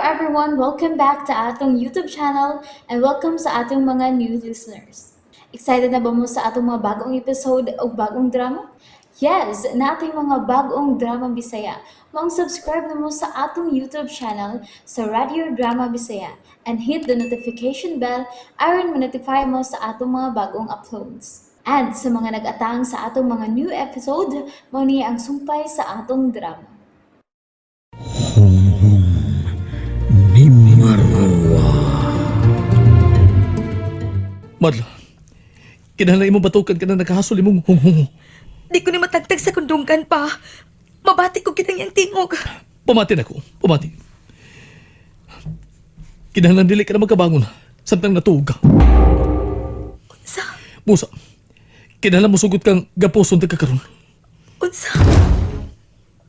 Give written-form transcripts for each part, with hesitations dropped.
everyone! Welcome back to atong YouTube channel and welcome sa atong mga new listeners. Excited na ba mo sa atong mga bagong episode o bagong drama? Yes, nating mga bagong drama Bisaya. Maong subscribe na mo sa atong YouTube channel sa Radio Drama Bisaya and hit the notification bell aron ma-notify mo sa atong mga bagong uploads. And sa mga nag-atang sa atong mga new episode, mao ni ang sumpay sa atong drama. Ni Marwa. Marla, kinahanglan imong batukan ka na nakahasol imong hunghung. Di ko ni matagtag sa kundunggan pa. Mabati ko kitang iyang tingog. Pamati na ko, pamati. Kinahanglan dili ka na magkabangon samtang natuog ka. Unsa? Busa, kinahanglan mosugot kang gapuson ta ka karon. Unsa?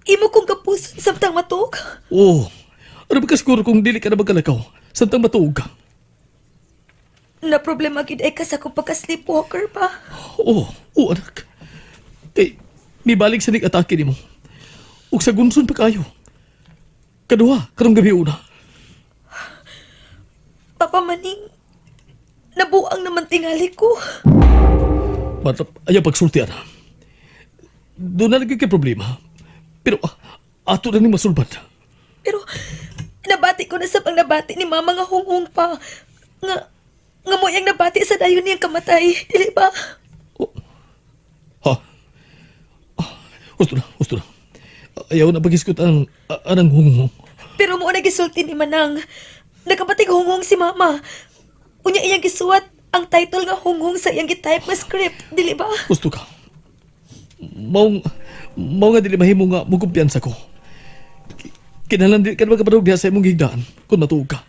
Imo kong gapuson samtang matuog. Oo, ano ba ka siguro kung dili ka na magkalakaw samtang matuog ka? Na problema gid ay ka sa akong pagka-sleepwalker pa. Oo, oo anak. Kay, mibalik sa nig atake nimo. Ug sa gunson pa kayo. Kaduha, karong gabi una. Papa Maning, nabuang naman tingali ko. Marla, ayaw pagsulti, ana. Doon na lagi kay problema. Pero ato na ni masulbad. Pero nabati ko na sa pang nabati ni mama nga hunghong pa. Nga, nga mo yang nabati sa dayon niyang kamatay. Dili ba? Oh. Ha? Ah, gusto na, gusto na. Ayaw na pag-iskot ang anang hunghong. Pero mo na gisulti ni Manang. Nakabatig hunghong si mama. Unya iyang gisuwat ang title nga hunghong sa iyang gitype nga script. Dili ba? Gusto ka. Maong, mao nga dili mahimo nga mukumpiyansa ko. Kinahanglan dili ka na magkapadog diha sa imong gihigdaan kung matuog ka.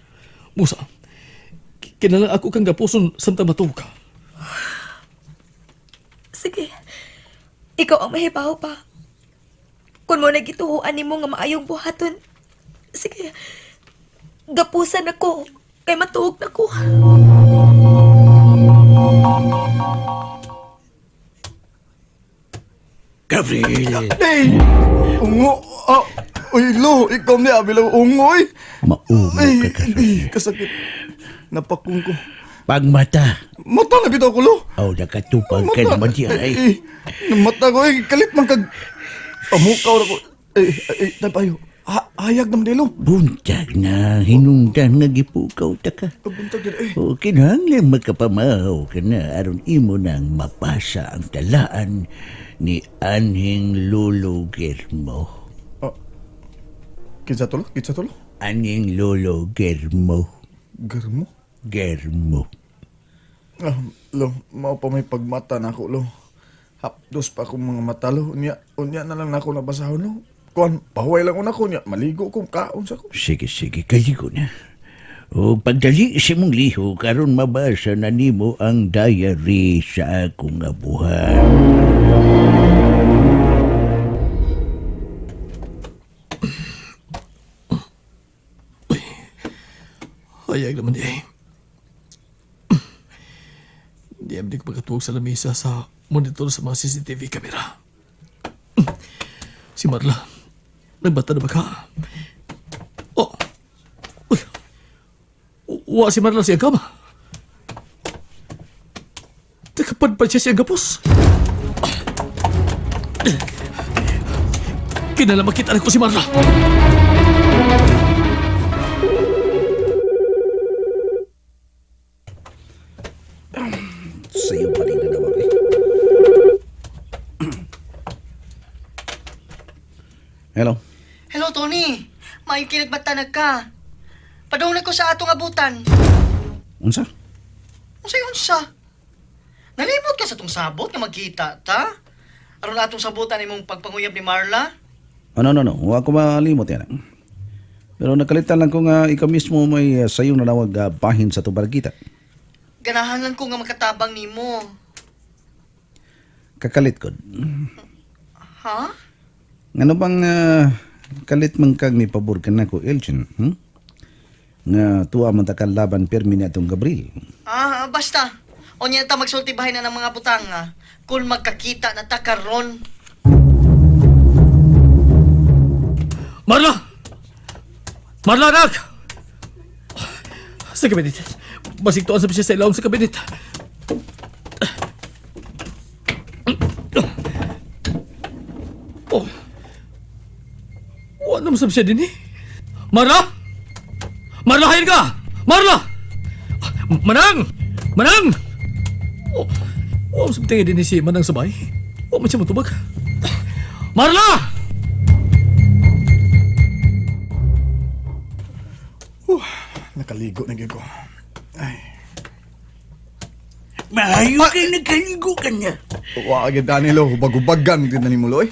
Musa, kinahanglan ako kang gapuson samtang matuog ka. Sige. Ikaw ang mahibaw pa. Kung mo nagituhuan nimo nga maayong buhaton. Sige. Gapusan ako. Kay matuog na ko. Gabriel! Hey! Ungo! Ah, uy, lo! Ikaw niya, bilang ungoy! Maungo Ay, ka ay, kasi. kasakit. Napakong ko. Pagmata. Mata na bitaw ko, lo! Aw, nakatupag ka naman diyan ay. Eh, mata ko, eh, kalit man kag... Pamukaw na ko. Eh, eh, tayo. Ha, hayag naman di, lo. Buntag na, hinungdan nga gipukaw ta ka. Buntag din, eh. O kinahanglan magkapamahaw ka na aron imo nang mapasa ang talaan ni anhing Lolo Germo. Kinsa to, lo? Kinsa to, lo? Anhing Lolo Germo. Garmo? Germo. Ah, lo, mao pa may pagmata na ako, lo. Hapdos pa akong mga mata, lo. Unya, unya na lang na ako nabasahon, lo. Kuan, pahuway lang una ko niya. Maligo ko, kaon sa ko. Sige, sige, kaligo na. O pagdali sa imong liho, karon mabasa na nimo ang diary sa akong abuhan. Hayag naman di ay. Di am di ko pagkatuwag sa lamisa sa monitor sa mga CCTV camera. Si Marla, nagbata na ba ka? Oh, uy, wa si Marla siya kama. Nakapadpad siya siya gapos. Kinala makita na ko si Marla. Sa'yo pa rin na nawag eh. Hello? Hello, Tony. May kinagbatanag ka. Padung ko sa atong abutan. Unsa? Unsay unsa? Nalimot ka sa tong sabot nga magkita ta? Aron atong sabutan imong pagpanguyab ni Marla? Oh, no, no, no. Huwag ko malimot yan. Pero nakalitan lang ko nga ikaw mismo may sayong nanawag bahin sa tubargita. Ganahan lang ko nga makatabang nimo. Kakalit ko. Ha? Ngano bang kalit man kag ni pabor ka na ko, Elgin? Hmm? Nga tuwa man ta ka laban pirmi ni atong Gabriel. Ah, basta. Unya ta magsulti bahin na ng mga butanga kung magkakita na ta karon. Marla! Marla, anak! Sa kabinet. Basig tuan sa siya sa ilawom sa kabinet. Oh. Wala naman sab siya din eh. Marla! Marla, hayin ka! Marla! Manang! Manang! Oh, wala sab tingin din ni si Manang sabay. Wala man siya matubag. Marla! Nakaligo na gyud ko. Ay. Maayo kay nagkaligo ka na. Wa gyud ani lo, hubag-hubagan gyud na nimo lo eh.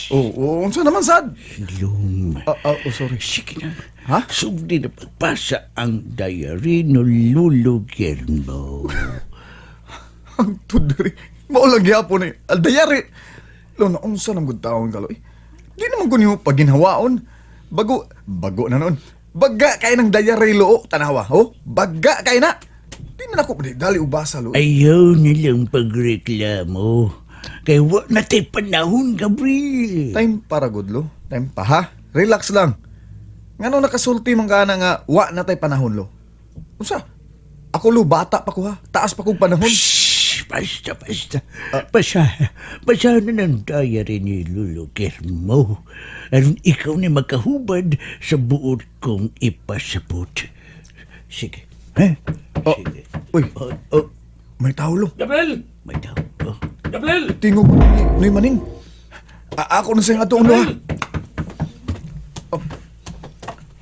Oh, oh, unsa naman sad? Long. Ah, oh, sorry. Sige na. Ha? Sugdi na pagpasa ang diary no Lolo Guillermo. Ang tudri. Mao lang gyapon eh. Aldayari. Lo na unsa nang gud taon ka lo eh. Di naman ko nimo paginhawaon. Bago bago na noon. Baga kay nang dayari lo, tanawa. Oh, baga kay na. Di man ako di dali ubasa lo. Ayaw nilang pagreklamo. Kay wa na tay panahon, Gabriel. Time para gud lo. Time pa ha. Relax lang. Ngano nakasulti man ka na nga wa na tay panahon lo. Unsa? Ako lo bata pa ko ha. Taas pa kog panahon. Shh, basta, basta. Basa, basa na ng diary ni Lolo Guillermo. Aron ikaw ni makahubad sa buot kong ipasabot. Sige. Ha? Oh. Sige. Uy, Oh, oh, may tao lo. Gabriel! may tao. Oh. Gabriel! Tingog ko ni Noy Maning. Ako na siyang atoong lo ha. Oh.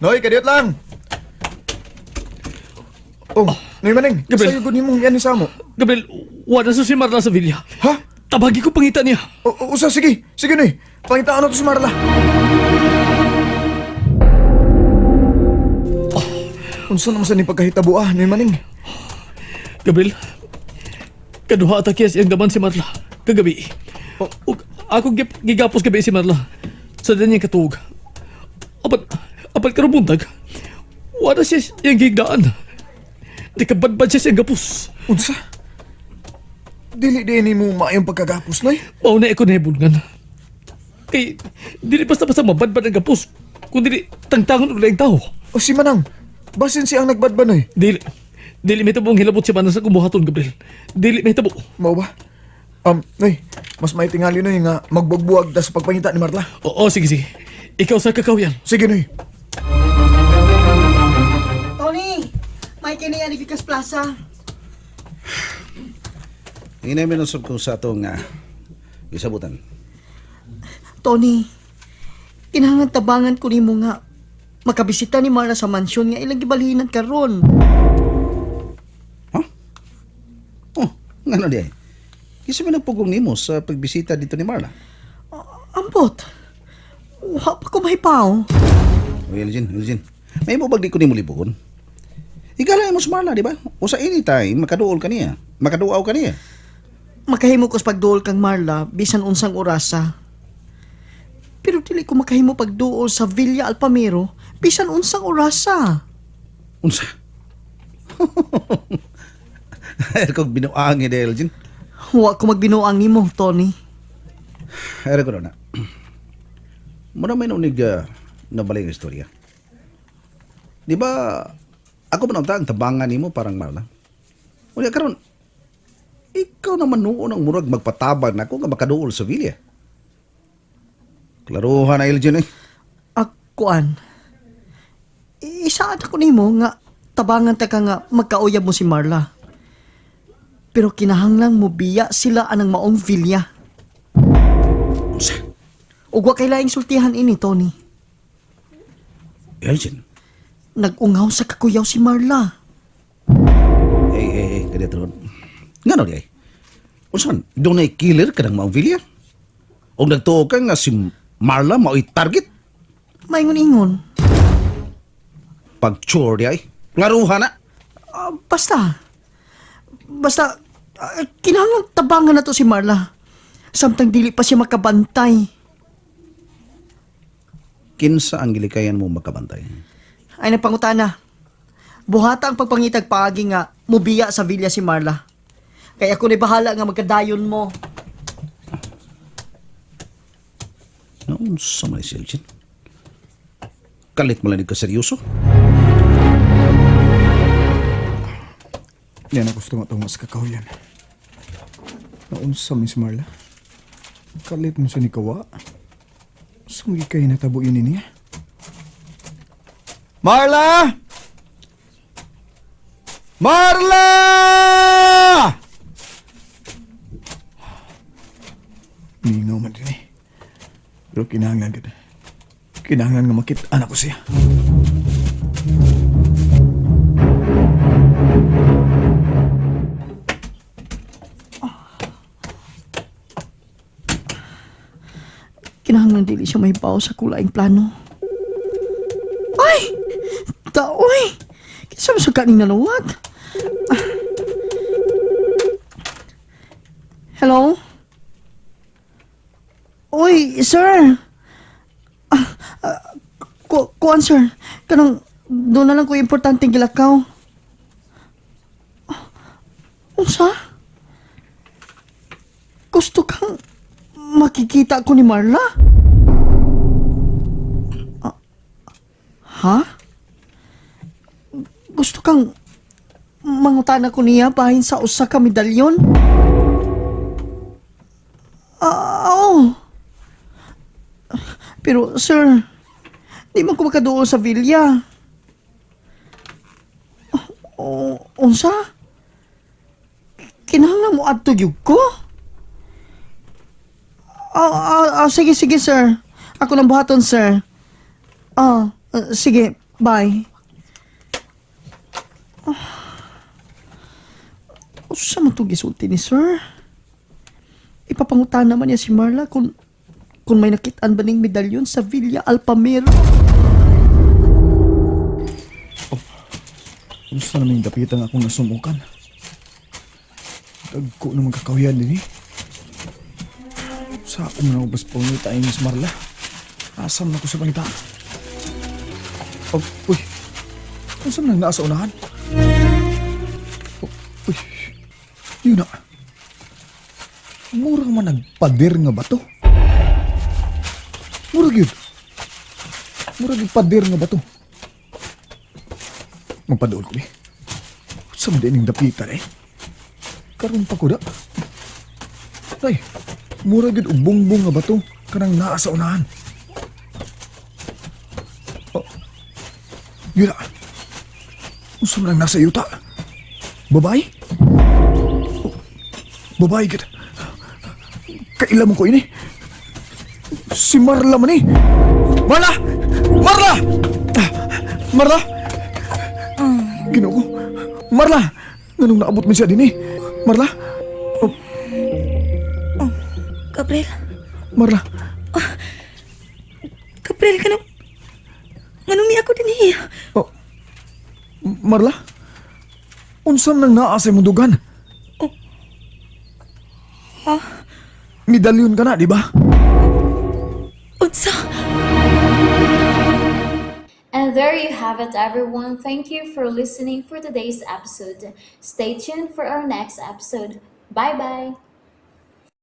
Noy, kadiyot lang. Oh, Noy Maning, Gabriel. sa'yo gud nimong yan ni Samo. Gabriel, wala sa si Marla sa villa. Ha? Tabagi ko pangita niya. O, o, usa, sige. Sige, Noy. Pangitaan na to si Marla. Oh, unsa naman sa ni pagkahitabo ah, Noy Maning? Gabriel, kaduha ata kiyas iyang daman si Marla. Kagabi. Oh. Ug ako gigapos gabi si Marla. Sa din niyang katuog. Apan, apan karon buntag. Wala siya iyang gigdaan. Di ka badbad siya sa iyang gapos. Unsa? Dili din nimo maayong pagkagapos, Noy. Mao na ako nahibulngan. Kay, dili basta-basta mabadbad ang gapos. Kung dili, tangtangon og laing tao. O si Manang, basin siya ang nagbadba, Noy. Dili, dili may tabong hilabot si Manang sa kumuhaton, Gabriel. Dili may tabo. Mao ba? Noy, mas may tingali, Noy, nga magbuagbuag ta sa pagpangita ni Marla. Oo, sige, sige. Ikaw sa kakawyan. Sige, Noy. Tony, may kini ani gikas plaza. Hinay minusap ko sa atong gisabutan. Tony, kinahanglan tabangan ko nimo nga makabisita ni Marla sa mansyon nga ilang gibalinan karon. Ha? Oh, ngano di ay? Kinsa man nagpugong nimo sa pagbisita dito ni Marla? Ambot. Wa pa ko mahipaw. O Elgin, Elgin. May mo bag di ko nimo libugon? Igala mo si Marla, di ba? O sa anytime, makaduol ka niya. Makaduaw ka niya. Makahimo ko sa pagduol kang Marla bisan unsang orasa. Pero dili ko makahimo pagduol sa Villa Alpamiro bisan unsang orasa. Unsa? Ay, kog binuang ni Elgin. Wa ko magbinuang nimo, Tony. Ay, ko na. Muna may naunig nabalik ang istorya. Di ba, ako man ang tabangan nimo parang Marla. Unya karon ikaw naman noon ang murag magpatabang nako nga makaduol sa villa. Klaruhan na Elgin eh. Akuan. Isaad ako nimo nga tabangan ta ka nga magkauyab mo si Marla. Pero kinahanglan mo biya sila anang maong villa. Unsa? Ug wa kay laing sultihan ini, Tony. Elgin. Nag-ungaw sa kakuyaw si Marla. Hey, hey, hey, kadiyot ron. Ngano di ay? Unsa man, dunay killer ka ng maong villa? O nagtuo ka nga si Marla mao'y target? Maingon-ingon. Pag-chore di ay. Klaruhan na. Ah, basta. Basta, kinahanglan tabangan na to si Marla. Samtang dili pa siya makabantay. Kinsa ang gilikayan mo makabantay? Ay nagpangutana. Buhata ang pagpangitag paagi nga mubiya sa villa si Marla. Kaya ako ni bahala nga magkadayon mo. Naunsa man si Elgin? Kalit mo lang ka seryoso? Yan ang gusto nga tungo sa kakahuyan. Naunsa, Miss Marla? Kalit mo sa nikawa. Saan kay natabo yun niya? Marla! Marla! Mingaw man din eh. Pero kinahanglan ka. Kinahanglan nga makit-an ako siya. Kinahanglan dili siya mahibaw sa kulaing plano. Ay! Taoy! Kinsa man sa kaning nanawag? Ah. Hello? Oy, sir! Ah, ah, kuan, sir. Kanang, doon na lang ko importanteng gilakaw. Ah, unsa? Gusto kang makikita ko ni Marla? Ah, ha? Gusto kang mangutana ko niya bahin sa usa ka medalyon? Ah, oo. Pero sir, di man ko makaduol sa villa. O, unsa? Kinahanglan mo adto gyud ko? Sige, sige, sir. Ako lang buhaton, sir. Sige, bye. Usa man itong gisulti ni sir? Ipapangutan naman niya si Marla kung may nakitaan ba ning medalyon sa Villa Alpamiro. Unsa na may dapitan akong nasumukan? Dagko naman kakahuyan din eh. Sa akong na ubas pangita ay Miss Marla. Asam na ko sa pangita. Oh, uy. Unsa man ang naa sa unahan? Oh, uy. Yun na. Mura man nagpader nga bato. Mura gyud. Mura gyud pader nga bato. Magpaduol ko eh. Sa man din dapitan eh. Karon pa ko da. Ay, mura gyud og bungbong nga bato kanang naa sa unahan. Oh, yun na. Unsa man ang nasa yuta? Babae? Oh, babae gid. Kaila mo ko ini. Si Marla man eh. Marla! Marla! Ah, Marla! Ginoo ko. Marla! Nganong naabot man siya din eh? Marla? Oh, Gabriel, Marla. Gabriel, kanang... Nganong mi ako din eh. Oh. Marla? Unsam nang naa sa imong dugan? Ha? Medalyon ka na, di ba? Unsa? And there you have it, everyone. Thank you for listening for today's episode. Stay tuned for our next episode. Bye bye.